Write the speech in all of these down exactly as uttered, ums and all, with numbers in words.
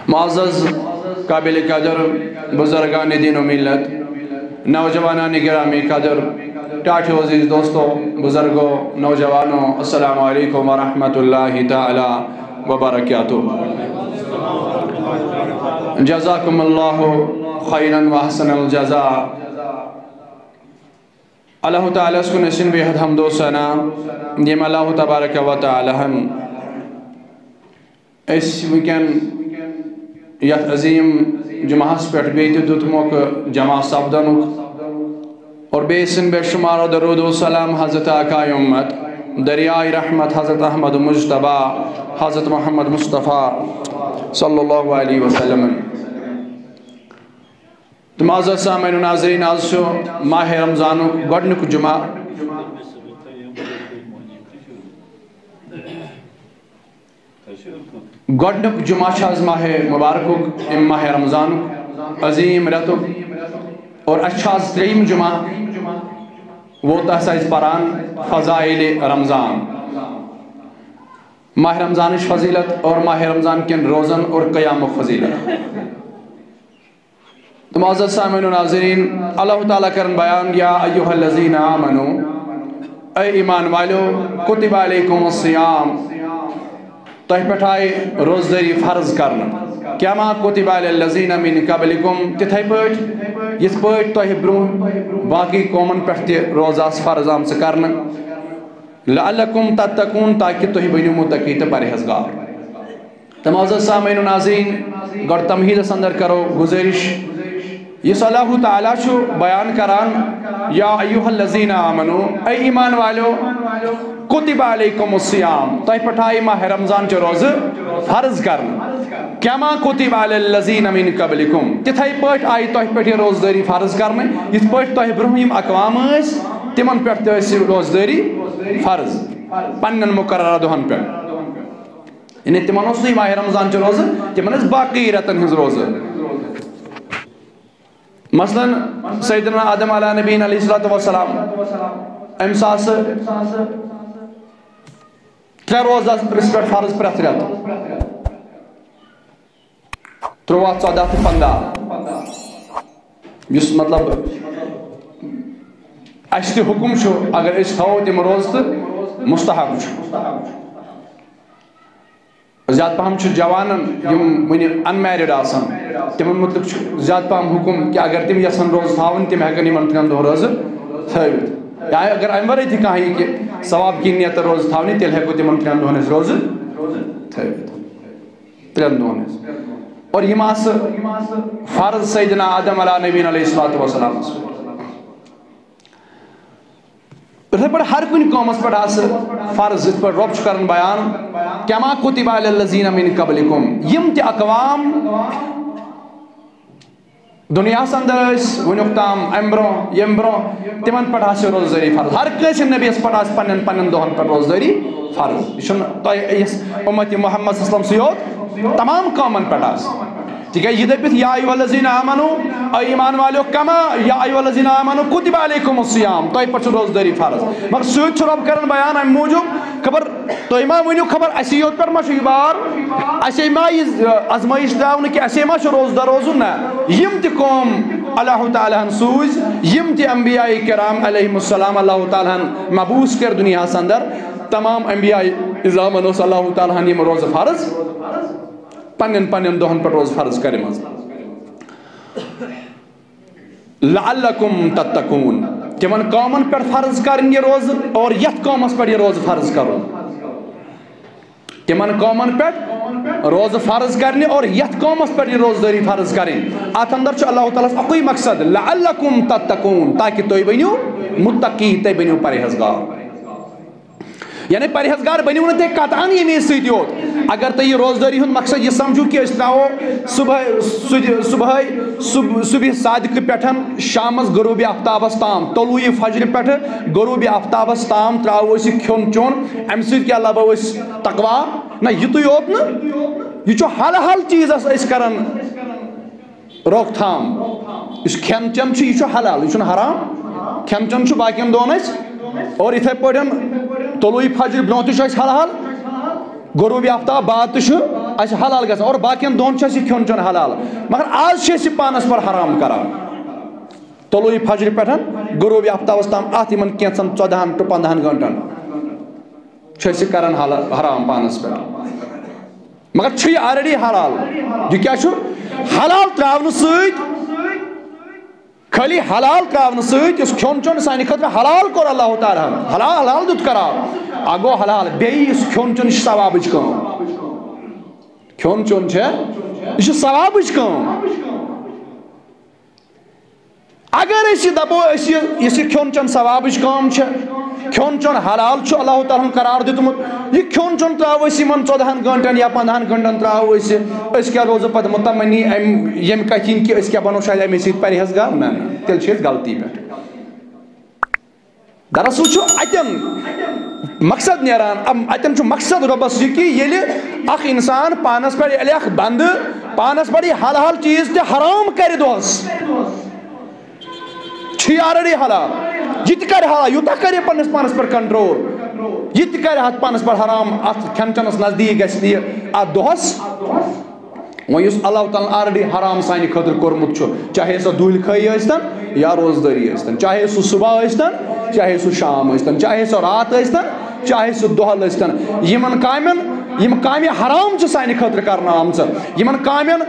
معزز، قابل قدر بزرگان دین و ملت، نوجوانان گرامی قدر، ٹاٹھیو عزیز دوستو، بزرگو، نوجوانو، السلام علیکم ورحمۃ اللہ تعالی وبرکاتہ۔ جزاکم اللہ خیرا و احسن الجزاء۔ اللہ تعالیٰ ہس کُن ٲسِن بے حد حمد و ثنا، ییٚمۍ اللہ تبارک و تعالیٰ ہن أسۍ وٕنکٮ۪ن یتھ عظیم جمعہس پٮ۪ٹھ بیٚیہِ تہِ دیُت موقعہٕ جمع سپدنُک، اور بیٚیہِ سٕنٛدۍ بے شمار درود و سلام حضرت آقائے امت، دریائے رحمت حضرت احمد مجتبیٰ، حضرت محمد مصطفیٰ صلی اللہ علیہ وسلم۔ تہٕ معزز سامعین و ناظرین، آز چھُ ماہ رمضانُک گۄڈٕنیُک جمعہ۔ گۄڈٕنیُک جمعہ چھُ آز ماہ مبارکُک، اَمہِ ماہ رمضانُک عظیم رٮ۪تُک، اور اَسہِ چھُ آز ترٛیٚیِم جمعہ۔ ووت اَسہِ آز پران فضائل رمضان، ماہ رمضانٕچ فضیلت اور ماہ رمضان کٮ۪ن روزن اور قیامُک فضیلت۔ تہٕ معزز سامعین و ناظرین، اللہ تعالیٰ کرن بیان، یا ایھا الذین آمنو، اے ایمان والیو، کتب علیکم الصیام، تۄہہِ پٮ۪ٹھ آیہِ روزدٲری فرض کرنہٕ، کما کتب علی الذین من قبلکم، تِتھے پٲٹھۍ یِتھ پٲٹھۍ تۄہہِ برونٛہہ باقی قومن پٮ۪ٹھ تہِ روزٕ آسہٕ فرض آمژٕ کرنہٕ، لعلکم تتقون، تاکہ تُہۍ بٔنِو متقی تہٕ پرہیزگار۔ تہٕ معزز سامعین و ناظرین، گۄڈٕ تمہیدس اندر کرو گزٲرِش، یُس اللہ تعالیٰ چھُ بیان کران، یا ایھا الذین آمنو، اے ایمان والیو، کتب علیکم الصیام، تۄہہِ پٮ۪ٹھ آیہِ ماہ رمضان چہِ روزٕ فرض کرنہٕ، کما کتب علی الذین من قبلکم، تِتھے پٲٹھۍ آیہِ تۄہہِ پٮ۪ٹھ یہِ روزدٲری فرض کرنہٕ، یِتھ پٲٹھۍ تۄہہِ برونٛہہ یِم اقوام ٲسۍ، تِمن پٮ۪ٹھ تہِ ٲسۍ یہِ روزدٲری فرض، پننٮ۪ن مقررہ دۄہن پٮ۪ٹھ۔ یعنی تِمن اوس نہٕ یہِ ماہ رمضان چہِ روزٕ، تِمن ٲسۍ باقٕے رٮ۪تن ہٕنٛز روزٕ۔ مثلاً سیدنا آدم علیہ نبینا علیہ الصلوۃ والسلام، أمِس آسہٕ ترٛےٚ روزٕ أمِس پٮ۪ٹھ فرض پرٛٮ۪تھ رٮ۪تہٕ، تُرٛواہ، ژۄداہ تہٕ پنٛداہ، یُس مطلب اَسہِ تہِ حُکُم چھُ، اگر أسۍ تھاوو تِم روزٕ تہٕ مستحب چھُ۔ زیادٕ پَہَم چھُ جوانَن، یِم وٕنہِ unmarried آسَن، تِمَن مُتعلِق چھُ زیادٕ پَہَم حُکُم کہِ اگر تِم یَژھَن روزٕ تھاوٕنۍ، تِم ہٮ۪کَن یِمَن ترٛٮ۪ن دۄہَن روزٕ تھٲوِتھ۔ یا اگر اَمہِ وَرٲے تہِ کانٛہہ یہِ کہِ ثواب کِنۍ نیتہٕ روزٕ تھاوٕنۍ، تیٚلہِ ہٮ۪کو تِمَن ترٛٮ۪ن دۄہَن ہٕنٛز روزٕ تھٲوِتھ۔ ترٛٮ۪ن دۄہَن ہٕنٛز۔ اور یِم آسہٕ فرض سیدنا آدم علیہ نبینا علیہ الصلوۃ والسلامَس پٮ۪ٹھ۔ یِتھے پٲٹھۍ ہر کُنہِ قومس پٮ۪ٹھ آسہٕ فرض، یِتھ پٲٹھۍ رۄب چھُ کران بیان، کما کتب علی الذین من قبلکم، یِم تہِ اقوام دُنیاہس اندر ٲسۍ وُنیُک تام، امہِ برونٛہہ، ییٚمہِ برونٛہہ، تِمن پٮ۪ٹھ آسہِ روزدٲری فرض۔ ہر کٲنٛسہِ نبیَس پٮ۪ٹھ آسہِ پننٮ۪ن پننٮ۪ن دۄہن پٮ۪ٹھ روزدٲری فرض۔ یہِ چھُنہٕ تۄہہِ أکِس اُمتِ محمد صلی اللہ علیہ وسلم سٕے یوت، تمام قومن پٮ۪ٹھ آسہِ۔ تِکیٛازِ یہِ دٔپِتھ، یا ایھا الذین آمنو، اے ایمان والیو، کما، یا ایھا الذین آمنو کتب علیکم الصیام، تۄہہِ پٮ۪ٹھ چھُ روزدٲری فرض۔ مگر سۭتۍ چھُ رۄب کران بیان اَمہِ موٗجوٗب، خبر تُہۍ ما ؤنِو، خبر اَسہِ یوت پٮ۪ٹھ ما چھُ یہِ بار، اَسے ما یہِ آزمٲیِش ترٛاونہٕ کہِ اَسے ما چھُ روزدار روزُن؟ نہ، یِم تہِ قوم اللہ تعالیٰ ہن سوٗزۍ، یِم تہِ انبیاء کرام علیہم السلام اللہ تعالیٰ ہن مبعوث کٔرۍ دُنیاہس اندر، تمام انبیاء عظامن اوس اللہ تعالیٰ ہن یِم روزٕ فرض پننٮ۪ن پننٮ۪ن دۄہن پٮ۪ٹھ روزٕ فرض کٔرمٕژ۔ لعلکم تتقون، تِمن قومن پٮ۪ٹھ فرض کرٕنۍ یہِ روزٕ، اور یتھ قومس پٮ۪ٹھ یہِ روزٕ فرض کرُن۔ تِمن قومن پٮ۪ٹھ روزٕ فرض کرنہِ اور یتھ قومس پٮ۪ٹھ یہِ روزدٲری فرض کرٕنۍ۔ اتھ اندر چھُ اللہ تعالیٰ ہس اکُے مقصد، لعلکم تتقون، تاکہ تُہۍ بٔنِو متقی، تُہۍ بٔنِو پرہیزگار۔ یعنی پرہیزگار بٔنِو نہٕ تُہۍ قطعاً ییٚمے سۭتۍ یوت۔ اگر تُہۍ یہِ روزدٲری ہُنٛد مقصد یہِ سمجھِو کہِ أسۍ ترٛاوو صبحٲے، سُدِ-، صبحٲے، صُب-، صُبحِ صادقہٕ پٮ۪ٹھ شامس غروبِ آفتابس تام، طلوعِ فجرِ پٮ۪ٹھ غروبِ آفتابس تام ترٛاوو أسۍ یہِ کھیوٚن چیوٚن، امہِ سۭتۍ کیٛاہ لبو أسۍ؟ تقویٰ؟ نہ، یِتُے یوت نہٕ، یہِ چھُ حل حل چیٖزس أسۍ کران روک تھام۔ یُس کھٮ۪ن چٮ۪ن چھُ، یہِ چھُ حلال، یہِ چھُنہٕ حرام۔ کھٮ۪ن چٮ۪ن چھُ باقین دۄن اَسہِ۔ اور یِتھے پٲٹھۍ طلوع فجر برونٛہہ تہِ چھُ اَسہِ حلال، غروب آفتاب بعد تہِ چھُ اَسہِ حلال گژھان، اور باقین دۄن چھُ اَسہِ یہِ کھیوٚن چیوٚن حلال، مگر آز چھِ أسۍ یہِ پانَس پٮ۪ٹھ حرام کران۔ طلوع فجر پٮ۪ٹھ غروب آفتابَس تام، اَتھ یِمن کینٛژن ژۄدہَن to پنٛدہَن گٲنٛٹن چھِ أسۍ یہِ کران حل-، حرام پانَس پٮ۪ٹھ۔ مگر چھُ یہِ already حلال۔ یہِ کیٛاہ چھُ؟ حلال ترٛاونہٕ سۭتۍ، خٲلی حلال ترٛاونہٕ سۭتۍ یُس کھیوٚن چیوٚن سانہِ خٲطرٕ حلال کوٚر اللہ تعالیٰ ہن، حلال، حلال دیُت قرار، اَکھ گوٚو حلال، بیٚیہِ یُس کھیوٚن چیوٚن، یہِ چھِ ثوابٕچ کٲم۔ کھیوٚن چیوٚن چھےٚ، یہِ چھِ ثوابٕچ کٲم۔ اگر أسۍ یہِ دَپو، أسۍ یہِ، یُس یہِ کھیوٚن چیوٚن ثوابٕچ کٲم چھےٚ، کھیوٚن چیوٚن حلال چھُ اللہ تعالیٰ ہن قرار دیُتمُت، یہِ کھیوٚن چیوٚن ترٛاوو أسۍ یِمن ژۄدہَن گٲنٛٹن یا پنٛدہَن گٲنٛٹن ترٛاوو أسۍ، أسۍ کیٛاہ روزو پتہٕ مُطمئنی اَمہِ، ییٚمہِ کَتھِ ہِنٛدۍ کہِ أسۍ کیٛاہ بَنو شاید اَمے سۭتۍ پرہیزگار؟ نہ، نہ، تیٚلہِ چھِ أسۍ غلطی پٮ۪ٹھ۔ دراصل چھُ اتٮ۪ن مقصد نیران، ام، اتٮ۪ن چھُ مقصد رۄبس یہِ کہِ ییٚلہِ اکھ انسان پانس پٮ۪ٹھ، ییٚلہِ اکھ بندٕ پانس پٮ۪ٹھ یہِ حلال چیٖز تہِ حرام کرِ دۄہس، چھُ یہِ already حلال، یہِ تہِ کرِ حلال، یوٗتاہ کرِ پننِس پانس پٮ۪ٹھ control، یہِ تہِ کرِ اتھ پانس پٮ۪ٹھ حرام، اتھ کھٮ۪ن چٮ۪نس نزدیٖک گژھِ نہٕ یہِ اتھ دۄہس۔ وۄنۍ یُس اللہ تعالیٰ ہن already حرام سانہِ خٲطرٕ کوٚرمُت چھُ، چاہے سۄ دُہلہِ خٲہی ٲسۍتن یا روزدٲری ٲسۍتن، چاہے سُہ صبح ٲسۍتن، چاہے سُہ شام ٲسۍتن، چاہے سُہ راتھ ٲسۍتن، چاہے سُہ دۄہل ٲسۍتن، یِمن کامٮ۪ن، یِم کامہِ حرام چھِ سانہِ خٲطرٕ کرنہٕ آمژٕ، یِمن کامٮ۪ن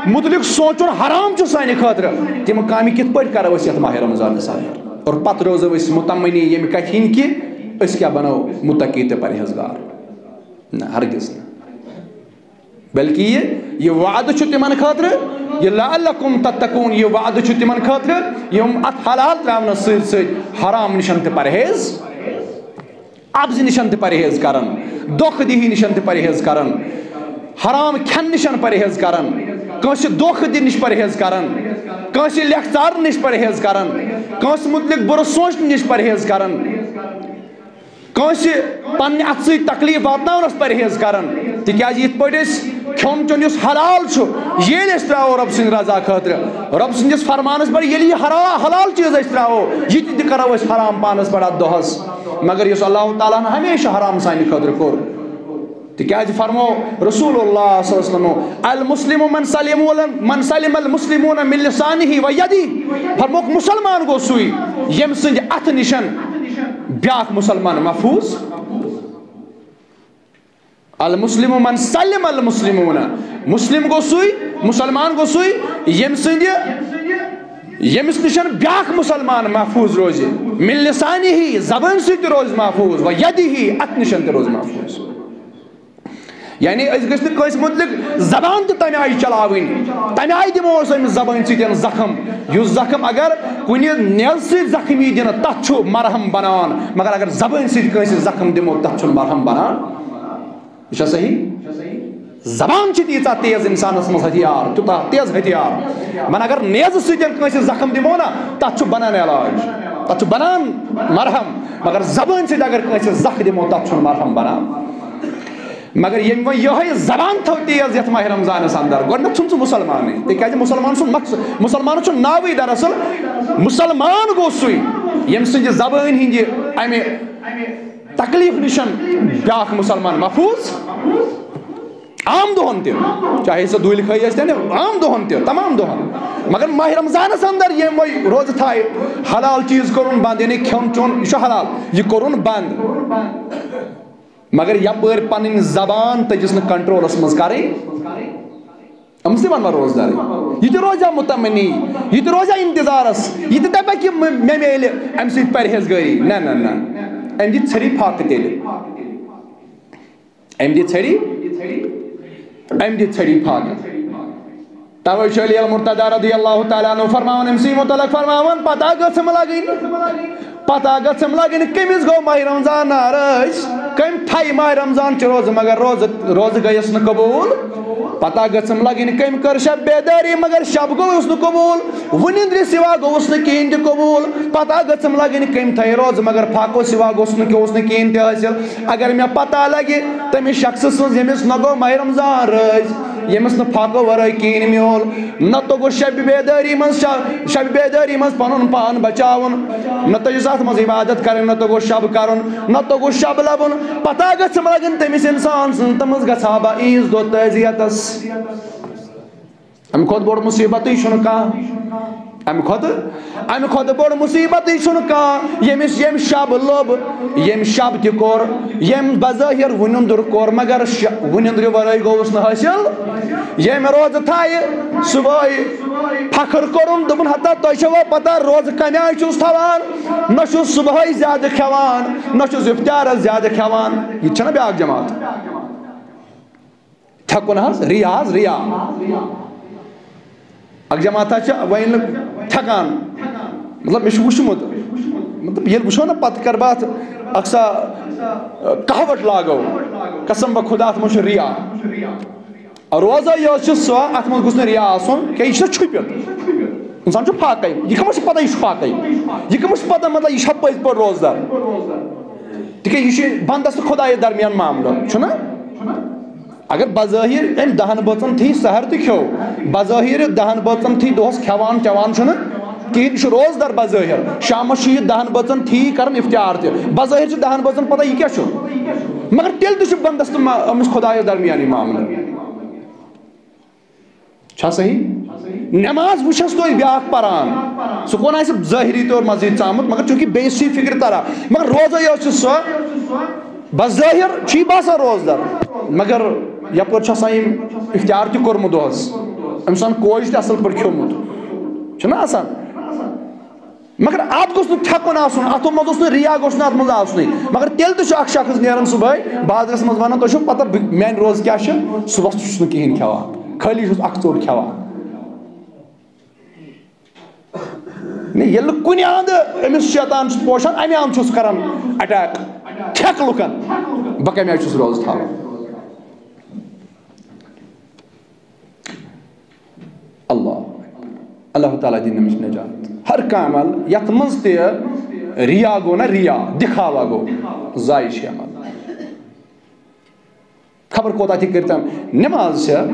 مُتعلق سونٛچُن حرام چھُ سانہِ خٲطرٕ، تِم کامہِ کِتھ پٲٹھۍ کرو أسۍ یتھ ماہِ رمضانس اندر؟ اور پتہٕ روزو أسۍ مطمئنی ییٚمہِ کتھِ ہِنٛدۍ کہِ أسۍ کیٛاہ بنو متقی تہٕ پرہیزگار؟ نہ، ہرگز نہٕ۔ بلکہ یہِ، یہِ وعدٕ چھُ تِمن خٲطرٕ، یہِ لعلکم تتقون، یہِ وعدٕ چھُ تِمن خٲطرٕ، یِم اتھ حلال تراونس سۭتۍ سۭتۍ حرام نِشن تہِ پرہیز، اَپزِ نِشن تہِ پرہیز کرن، دھوکہ دہی نِشن تہِ پرہیز کرن، حرام کھٮ۪ن نِشن پرہیز کرن، کٲنٛسہِ دھوکہ دِنہٕ نِش پرہیز کرن، کٲنٛسہِ لیکھٕ ژارنہٕ نِش پرہیز کرن، کٲنٛسہِ مُتعلق بُرٕ سونچنہٕ نِش پرہیز کرن۔ کٲنٛسہِ پننہِ اتھٕ سۭتۍ تکلیف واتناونس پرہیز کران، تِکیازِ یِتھ پٲٹھۍ أسۍ کھیوٚن چیوٚن یُس حلال چھُ، ییٚلہِ أسۍ ترٛاوو رۄب سٕنٛدِ رضا خٲطرٕ، رۄب سٕنٛدِس فرمانس پٮ۪ٹھ، ییٚلہِ یہِ حرا-، حلال چیٖز أسۍ ترٛاوو، یہِ تہِ تہِ کرو أسۍ حرام پانس پٮ۪ٹھ اتھ دۄہس۔ مگر یُس اللہ تعالیٰ ہن ہمیشہ حرام سانہِ خٲطرٕ کوٚر، تِکیازِ فرموو رسول اللہ صلی اللہ علیہ وسلم، "المسلم من سلم، من سلم المسلمون من لسانہ و یدہ"، فرمووُکھ، مسلمان گوٚو سُے، ییٚمہِ سٕنٛدِ اتھٕ نِشن بیاکھ مسلمان محفوظ۔ المسلم من سلم المسلمون، مسلم گوٚو سُے، مسلمان گوٚو سُے، ییٚمہِ سٕنٛدِ، ییٚمِس نِشن بیاکھ مسلمان محفوظ روزِ، من لسانہ، زبٲنۍ سۭتۍ تہِ روزِ محفوظ، و یدہ، اتھٕ نِشن تہِ روزِ محفوظ۔ یعنی أسۍ گٔژھۍ نہٕ کٲنٛسہِ مُتعلِق زبان تہِ تَمہِ آیہِ چلاوٕنۍ، تَمہِ آیہِ دِمو أسۍ أمِس زبٲنۍ سۭتۍ زخم۔ یُس زخم اگر کُنہِ نیزٕ سۭتۍ زخم یی دِنہٕ، تَتھ چھُ مرہم بَنان، مگر اگر زبٲنۍ سۭتۍ کٲنٛسہِ زخم دِمو، تَتھ چھُنہٕ مرہم بَنان۔ یہِ چھا صحیح؟ زبان چھِ تیٖژاہ تیز اِنسانَس منٛز ہتھیار، تیوٗتاہ تیز ہتھیار۔ وۄنۍ اگر نیزٕ سۭتۍ کٲنٛسہِ زخم دِمو نا، تَتھ چھُ بَنان علاج، تَتھ چھُ بَنان مرہم، مگر زبٲنۍ سۭتۍ اگر کٲنٛسہِ زخم دِمو، تَتھ چھُنہٕ مرہم بَنان۔ مگر ییٚمۍ وۄنۍ یِہوٚے زبان تھٲو تیز یَتھ ماہِ رمضانَس اندر، گۄڈٕنٮ۪تھ چھُنہٕ سُہ مُسلمانٕے، تِکیٛازِ مُسلمان سُنٛد مقصد، مُسلمانَس چھُ ناوٕے دراصل، مُسلمان گوٚو سُے، ییٚمہِ سٕنٛدِ زبٲنۍ ہِنٛدِ اَمہِ تکلیٖف نِشَن بیٛاکھ مُسلمان محفوٗظ۔ عام دۄہَن تہِ، چاہے سۄ دُلۍ خٲہی ٲسۍ تَن، عام دۄہَن تہِ، تمام دۄہَن۔ مگر ماہِ رمضانَس اندر ییٚمۍ وۄنۍ روزٕ تھایہِ، حلال چیٖز کوٚرُن بنٛد، یعنی کھیوٚن چیوٚن، یہِ چھُ حلال، یہِ کوٚرُن بنٛد۔ مگر یپٲرۍ پنٕنۍ زبان تٔجِس نہٕ کنٹرولس منٛز کرٕنۍ، أمِس تہِ ونہٕ بہٕ روزدارٕے۔ یہِ تہِ روزِ ہا مطمئنی، یہِ تہِ روزِ ہا انتظارس، یہِ تہِ دپہِ ہا کہِ مےٚ، مےٚ میلہِ امہِ سۭتۍ پرہیزگٲری۔ نہ، نہ، نہ، أمۍ دِتۍ ژھٔری فاقہٕ تیٚلہِ۔ أمۍ دِتۍ ژھٔری، أمۍ دِتۍ ژھٔری فاقہٕ۔ توے چھُ علی المرتضی رضی اللہ تعالیٰ عنہ فرماوان، أمۍ سٕے متعلق فرماوان، پتہ گٔژھٕم لگٕنۍ، پتہ گٔژھٕم لگٕنۍ، کٔمِس گوٚو ماہِ رمضان ناراض، کٔمۍ تھایہِ ماہِ رمضان چہِ روزٕ، مگر روزٕ، روزٕ گٔیَس نہٕ قبول۔ پتہ گٔژھٕم لگٕنۍ، کٔمۍ کٔر شب بیدٲری، مگر شب گوٚوُس نہٕ قبول۔ وُنِنٛدرِ سوا گوٚوُس نہٕ کِہیٖنۍ تہِ قبول۔ پتہ گٔژھٕم لگٕنۍ، کٔمۍ تھایہِ روزٕ، مگر فاقو سوا گوٚوُس نہٕ، گوٚوُس نہٕ کِہیٖنۍ تہِ حٲصِل۔ اگر مےٚ پتہ لگہِ تٔمِس شخصہٕ سٕنٛز، ییٚمِس نہ گوٚو ماہِ رمضان رٲضۍ، ییٚمِس نہٕ فاقو ورٲے کِہیٖنۍ میول، نہ توٚگُس شبِ بیدٲری منٛز شا-، شبِ بیدٲری منٛز پنُن پان بچاوُن، نہ توٚگُس اتھ منٛز عبادت کرٕنۍ، نہ توٚگُس شب کرُن، نہ توٚگُس شب لبُن۔ پتہ گٔژھٕم لگٕنۍ تٔمِس انسان سٕنٛز، تٔمِس گژھٕ ہا بہٕ عیٖذ دۄہ تعزیتس۔ امہِ کھۄتہٕ بوٚڑ مُصیبتٕے چھُنہٕ کانٛہہ۔ امہِ کھۄتہٕ، امہِ کھۄتہٕ بوٚڑ مُصیبتٕے چھُنہٕ کانٛہہ، ییٚمِس ییٚمہِ شب لوٚب، ییٚمہِ شب تہِ کوٚر، ییٚمۍ بظٲہِر وُنِنٛدُر کوٚر، مگر ش-، وُنِنٛدرِ ورٲے گوٚوُس نہٕ حٲصِل۔ ییٚمۍ روزٕ تھایہِ، صُبحٲے فخر کوٚرُن، دوٚپُن، ہتا تۄہہِ چھوا پتہ روزٕ کمہِ آیہِ چھُس تھاوان؟ نہ چھُس صُبحٲے زیادٕ کھٮ۪وان، نہ چھُس افطارس زیادٕ کھٮ۪وان۔ یہِ تہِ چھَنہ بیٛاکھ جماعت؟ تھٮ۪کُن حظ، ریا حظ، ریا۔ اکھ جماعت حظ چھِ وۄنۍ نہٕ تھٮ۪کان۔ مطلب، مےٚ چھُ وٕچھمُت، مطلب، ییٚلہِ وٕچھو نہ، پتہٕ کَرٕ بہٕ اَتھ اکھ سا، آ، کہوَٹ لاگو۔ قسم بہ خدا، اَتھ منٛز چھُ ریا۔ روزہ یہِ حظ چھُ سُہ، اَتھ منٛز گوٚژھ نہٕ ریا آسُن کینٛہہ، یہِ چھُنہ چھُپِتھ۔ اِنسان چھُ فاقے۔ یہِ کَمَس چھُ پَتہ یہِ چھُ فاقے؟ یہِ کَمَس چھُ پَتہ، مطلب، یہِ چھا پٔزۍ پٲٹھۍ روزدار؟ تِکیٛازِ یہِ چھُ بنٛدَس تہٕ خۄدایَس درمیان معاملہٕ، چھُنہ؟ اگر بظٲہِر أمۍ دَہَن بٲژَن تھی سحر تہِ کھیوٚو، بظٲہِر دَہَن بٲژَن تھی دۄہَس کھٮ۪وان چٮ۪وان چھُنہٕ کِہیٖنۍ، یہِ چھُ روزدار بظٲہِر۔ شامَس چھُ یہِ دَہَن بٲژَن تھی کران افطار تہِ، بظٲہِر چھُ دَہَن بٲژَن پَتہ یہِ کیٛاہ چھُ، مگر تیٚلہِ تہِ چھُ بنٛدَس تہٕ ما-، أمِس خۄدایَس درمیان یہِ معاملہٕ۔ چھا صحیح؟ نماز وٕچھس تُہۍ بیٛاکھ پران، سُہ کون آسہِ ظٲہری طور مسجد ژامُت، مگر چونکہ بیٚیِس چھِ فکر تران، مگر روزے یوت چھُ سۄ بظٲہر چھُ یہِ باسان روزدار، مگر یپٲرۍ چھُ آسان أمۍ افطار تہِ کوٚرمُت دۄہس، أمۍ سُنٛد کوج تہِ اصل پٲٹھۍ کھیوٚمُت، چھُنہ آسان؟ مگر اتھ گوٚژھ نہٕ تھٮ۪کُن آسُن، اتھ منٛز اوس نہٕ ریا، گوٚژھ نہٕ اتھ منٛز آسنُے۔ مگر تیٚلہِ تہِ چھُ اکھ شخص نیران صبحٲے بازرس منٛز ونان، "تُہۍ چھِو پتہ بہٕ، میانہِ روزٕ کیٛاہ چھِ؟ صبحس تہِ چھُس نہٕ کِہیٖنۍ کھٮ۪وان، خٲلی چھُس اکھ ژوٚٹ کھٮ۪وان۔" نہ، ییٚلہِ نہٕ کُنہِ اندٕ أمِس شیطان چھُ پوشان، امہِ اندٕ چھُس کران اٹیک، تھٮ۪کھ لُکن، بہٕ کمہِ آیہِ چھُس روزٕ تھاوان؟ اللہ، اللہ تعالیٰ دِنۍ أمِس نجات۔ ہر کانٛہہ عمل یَتھ منٛز تہِ ریا گوٚو نہ، ریا، دِکھاوا گوٚو، ضایع چھِ عمل۔ خبر کوتاہ تہِ کٔرۍتن نماز چھےٚ،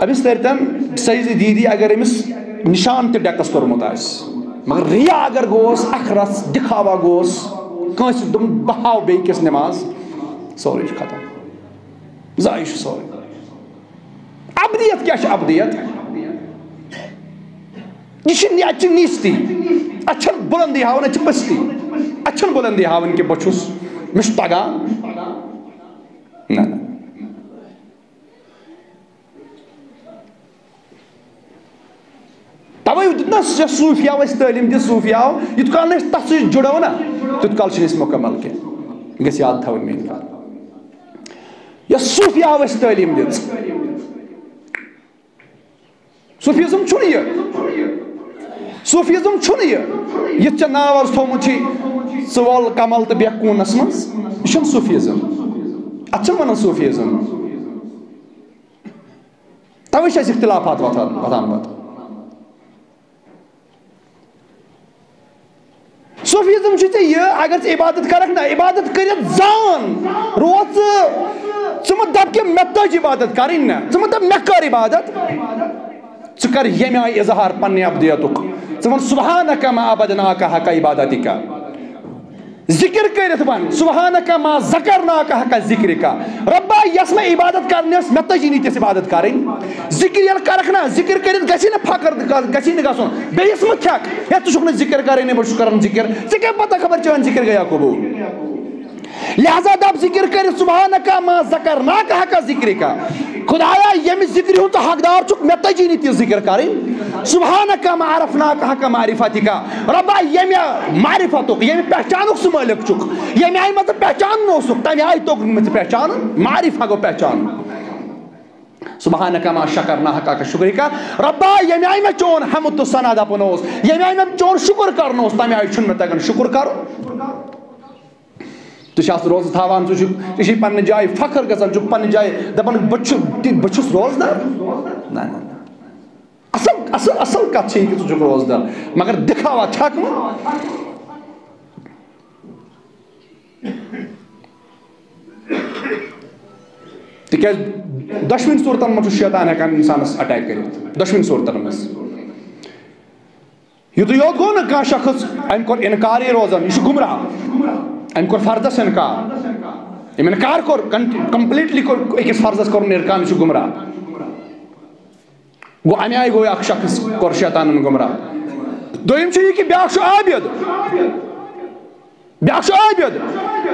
أمِس تٔرۍتن سجدٕ دیٖدی اگر أمِس نشان تہِ ڈٮ۪کس توٚرمُت آسہِ، مگر ریا اگر گوس، اکھ رژھ دِکھاوا گوس، کٲنٛسہِ دوٚپُن بہٕ ہاوٕ بیٚیہِ کِس نماز، سورُے چھُ ختم، ضایع چھُ سورُے۔ ابدیت کیٛاہ چھِ ابدیت؟ یہِ چھِ نہٕ، اَتہِ چھِ نیستی، اَتہِ چھَنہٕ بُلندی ہاوٕنۍ، اَتہِ چھِ پٔستی، اَتہِ چھَنہٕ بُلندی ہاوٕنۍ کہِ بہٕ چھُس، مےٚ چھُ تَگان۔ نہ، نہ۔ تَوَے دیُت نہ یَتھ صوٗفیاہو اَسہِ تعلیٖم دِژ، صوٗفیاہو، یُتھ کال نہٕ أسۍ تَتھ سۭتۍ جُڑو نہ، تیُتھ کال چھِنہٕ أسۍ مُکمل کینٛہہ۔ گژھِ یاد تھاوٕنۍ میٛٲنۍ کَتھ۔ یۄس صوٗفیاہو اَسہِ تعلیٖم دِژ، صوفیزم چھُنہٕ یہِ۔ صوفیزم چھُنہٕ یہِ۔ یُتھ ژےٚ ناو آز تھوٚومُت چھُے، ژٕ وَل کمل تہٕ بیٚہہ کوٗنس منٛز۔ یہِ چھُنہٕ صوفیزم۔ اتھ چھِنہٕ ونان صوفیزم۔ توے چھِ اَسہِ اختلافات وۄتھان، وۄتھان پتہٕ۔ صوفیزم چھُ ژےٚ یہِ، اگر ژٕ عبادت کرکھ نہ، عبادت کٔرِتھ زان، روز ژٕ، ژٕ مہٕ دپ کہِ مےٚ تٔج عبادت کرٕنۍ نہ، ژٕ مہٕ دپ مےٚ کٔر عبادت، ژٕ کر ییٚمہِ آیہِ اظہار پننہِ ابدیتُک، ژٕ وَن سبحانک ما عبدناک حق عبادتک۔ ذکر کٔرِتھ وَن، سبحانک ما ذکرناک حق ذکرک۔ رۄبا، یۄس مےٚ عبادت کرنی ٲس، مےٚ تٔجی نہٕ تِژھ عبادت کرٕنۍ۔ ذکر ییٚلہِ کرکھ نا، ذکر کٔرِتھ گژھی نہٕ فخر، گژھی نہٕ گژھُن۔ بیٚیِس مہٕ تھٮ۪کھ، ہے، ژٕ چھُکھ نہٕ ذکر کرٲنی، بہٕ چھُس کران ذکر۔ ژےٚ کیٛاہ پتہ خبر چٲنۍ ذکر گٔیا قبوٗل؟ لہذا دپ ذکر کٔرِتھ، سبحانک ما ذکرناک حق ذکرک۔ خدایا، ییٚمہِ ذکرِ ہُنٛد ژٕ حقدار چھُکھ، مےٚ تٔجی نہٕ تِژھ ذکر کرٕنۍ۔ سبحانک ما عرفناک حق معرفتک۔ رۄبا، ییٚمہِ معرفتُک، ییٚمہِ پہچانُک ژٕ مٲلِک چھُکھ، ییٚمہِ آیہِ مےٚ ژٕ پہچانُن اوسُکھ، تَمہِ آیہِ توٚگ نہٕ مےٚ ژٕ پہچانُن، معرفہ گوٚو پہچانُن۔ سبحانک ما شکرناک حق شکرک۔ رۄبا، ییٚمہِ آیہِ مےٚ چون حمد تہٕ ثنا دَپُن اوس، ییٚمہِ آیہِ مےٚ چون شُکُر کرُن اوس، تَمہِ آیہِ چھُنہٕ مےٚ تَگان شُکُر کرُن۔ ژٕ چھِ اَتھ روزٕ تھاوان، ژٕ چھُکھ، ژےٚ چھُے پننہِ جایہِ فخر گژھان، ژٕ چھُکھ پننہِ جایہِ دَپان، "بہٕ چھُ-، تہِ-، بہٕ چھُس روزدار؟" نہ، نہ، نہ۔ اَصٕل، اَصٕل، اَصٕل کَتھ چھِ یہِ کہِ ژٕ چھُکھ روزدار، مگر دِکھاوا چھَکھ نہٕ۔ تِکیٛازِ دۄشوٕنی صوٗرتن منٛز چھُ شیطان ہٮ۪کان اِنسانس اٹیک کٔرِتھ، دۄشوٕنی صوٗرتن منٛز۔ یُتُے یوت گوٚو نہٕ کانٛہہ شخص، أمۍ کوٚر اِنکارٕے روزان، یہِ چھُ گُمراہ۔ أمۍ کوٚر فرضس اِنکار، أمۍ اِنکار کوٚر، کن-، کمپلیٹلی کوٚر أکِس فرضس کوٚرُن اِنکار، یہِ چھُ گُمراہ۔ گوٚو، اَمہِ آیہِ گوٚو اکھ شخص کوٚر شیطانن گُمراہ۔ دوٚیِم چھُ یہِ کہِ بیٛاکھ چھُ عابد۔ بیٛاکھ چھُ عابد۔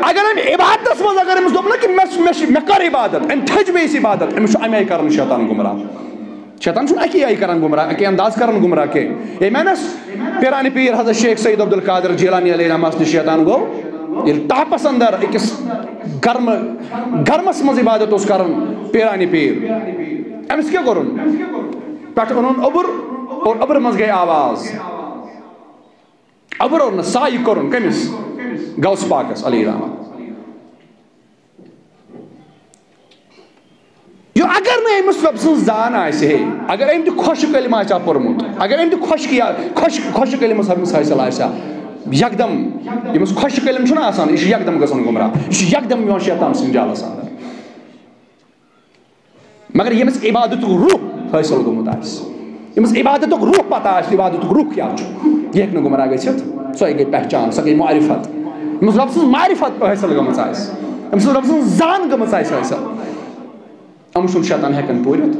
اگر أمۍ عبادتس منٛز، اگر أمِس دوٚپ نہ کہِ مےٚ، مےٚ چھِ، مےٚ کٔر عبادت، أمۍ تھٔج مےٚ یِژھ عبادت، أمِس چھُ اَمہِ آیہِ کران شیطان گُمراہ۔ شیطان چھُنہٕ اَکی آیہِ کران گُمراہ، اَکی انداز کران گُمراہ کینٛہہ۔ ییٚمہِ اَنس پیرانہِ پیٖر حضرت شیخ سید عبدالقادر جیلانی علیہ رحمس نِش شیطان گوٚو، ییٚلہِ تاپس اندر أکِس گرمہٕ، گرمس منٛز عبادت اوس کران پیرانہِ پیٖر۔ أمِس کیٛاہ کوٚرُن؟ پٮ۪ٹھٕ اوٚنُن اوٚبُر اور اوٚبرٕ منٛز گٔے آواز۔ اوٚبُر اوٚن نہٕ، سایہِ کوٚرُن کٔمِس؟ غوث پاکس علیہ رحمت۔ یہِ اگر نہٕ أمِس رۄب سٕنٛز زان آسہِ ہے، اگر أمۍ تہِ خۄشک علم آسہِ ہا پوٚرمُت، اگر أمۍ تہِ خۄشک یا خۄشک، خۄشک علم ہس حٲصِل آسہِ ہا، یکدم ییٚمِس خۄشک علم چھُنہ آسان، یہِ چھُ یکدم گژھان گمراہ، یہِ چھُ یکدم یِوان شیطان سٕنٛدِس جالس اندر۔ مگر ییٚمِس عبادتُک روح حٲصِل گوٚمُت آسہِ، ییٚمِس عبادتُک روح پتہ آسہِ، عبادتُک روح کیٛاہ چھُ، یہِ ہیٚکہِ نہٕ گمراہ گٔژھِتھ۔ سۄے گٔے پہچان، سۄ گٔے معرفت۔ ییٚمِس رۄب سٕنٛز معرفت حٲصِل گٔمٕژ آسہِ، ییٚمِس رۄب سٕنٛز زان گٔمٕژ آسہِ حٲصِل، أمِس چھُنہٕ شیطان ہٮ۪کان پوٗرِتھ۔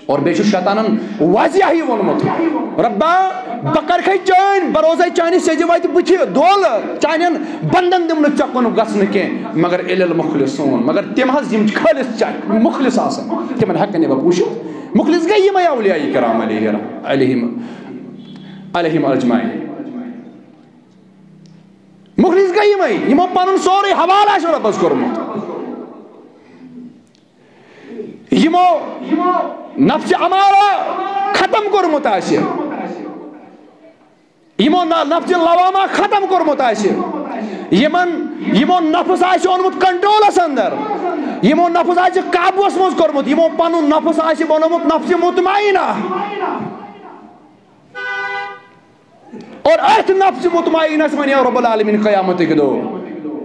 اور بیٚیہِ چھُ شیطانن واضح یہِ ووٚنمُت، "رۄبا، بہٕ کرکھے چٲنۍ، بہٕ روزے چانہِ سیٚزِ وتہِ بٕتھِ دولہٕ، چانٮ۪ن بندن دِمہٕ نہٕ ژےٚ کُن گژھنہٕ کینٛہہ، مگر الا المخلصون، مگر تِم حظ یِم خٲلص چا-، مُخلص آسن، تِمن ہٮ۪کہٕ نہٕ بہٕ وٕچھِتھ۔" مُخلص گٔے یِمے اولیاء کرام علیہ، علیہم، علیہم اجمعین۔ مُخلص گٔے یِمے، یِمو پنُن سورُے حوالہٕ آسہِ رۄبس کوٚرمُت۔ یِمو نفسِ امارہ ختم کوٚرمُت آسہِ، یِمو ن-، نفسِ لوامہ ختم کوٚرمُت آسہِ، یِمن، یِمو نفس آسہِ اوٚنمُت کنٹرولس اندر، یِمو نفس آسہِ قابوس منٛز کوٚرمُت، یِمو پنُن نفس آسہِ بنوومُت نفسِ مطمئنہ۔ اور أتھۍ نفسِ مطمئنس ونیو رب العالمین قیامتٕکۍ دۄہ،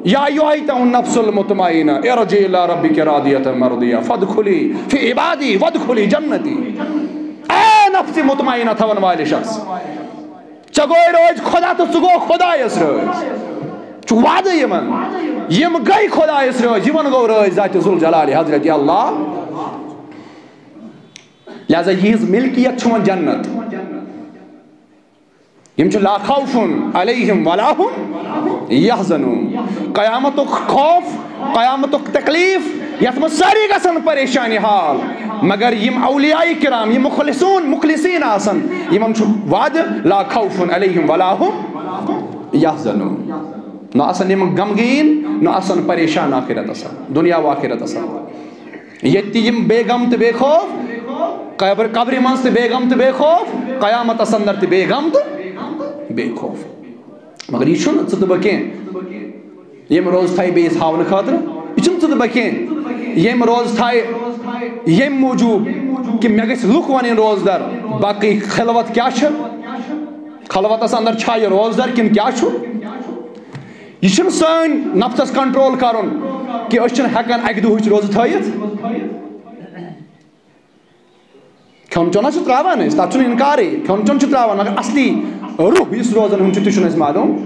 "یا ایتہ النفس المطمئنہ ارجعی الی ربک راضیۃ مرضیہ فادخلی فی عبادی وادخلی جنتی۔" اے نفسِ مطمئنہ تھاون والہِ شخص، ژےٚ گوٚے رٲضۍ خدا تہٕ ژٕ گوٚو خدایس رٲضۍ۔ چھُ وعدٕ یِمن، یِم گٔے خدایس رٲضۍ، یِمن گوٚو رٲضۍ ذاتِ ذوالجلال حضرت اللہ۔ لہذا یِہنٛز ملکیت چھِ وۄنۍ جنت۔ یِم چھِ لا خوف علیہم ولا هم یحزنون۔ قیامتُک خوف، قیامتُک تکلیف، یتھ منٛز سٲری گژھن پریشانی حال، مگر یِم اولیاء کرام، یِم مخلصون، مخلصین آسن، یِمن چھُ وعدٕ لا خوف علیہم ولا هم یحزنون۔ نہ آسن یِم غمگیٖن، نہ آسن پریشان آخرتس، دنیا و آخرتس۔ ییٚتہِ تہِ یِم بے غم تہٕ بے خوف، قبر، قبرِ منٛز تہِ بے غم تہٕ بے خوف، قیامتس اندر تہِ بے غم تہٕ بے خوف۔ مگر یہِ چھُنہٕ ژٕ تہٕ بہٕ کینٛہہ، ییٚمۍ روزٕ تھایہِ بیٚیِس ہاونہٕ خٲطرٕ۔ یہِ چھُنہٕ ژٕ تہٕ بہٕ کینٛہہ، ییٚمۍ روزٕ تھایہِ ییٚمہِ موٗجوٗب کہِ مےٚ گژھِ لُکھ وَنٕنۍ روزدر، باقٕے خلوت کیٛاہ چھِ؟ خلوتس اندر چھا یہِ روزدر کِنہٕ کیٛاہ چھُ؟ یہِ چھُنہٕ سٲنۍ نفسس کنٹرول کرُن کہِ أسۍ چھِنہٕ ہٮ۪کان اکہِ دۄہٕچ روزٕ تھٲیِتھ۔ کھیوٚن چیوٚن حظ چھِ ترٛاوان أسۍ، تَتھ چھُنہٕ اِنکارٕے، کھیوٚن چیوٚن چھِ ترٛاوان، مگر اصلی روح یُس روزان ہُنٛد چھُ، تہِ چھُنہٕ اَسہِ معلوٗم۔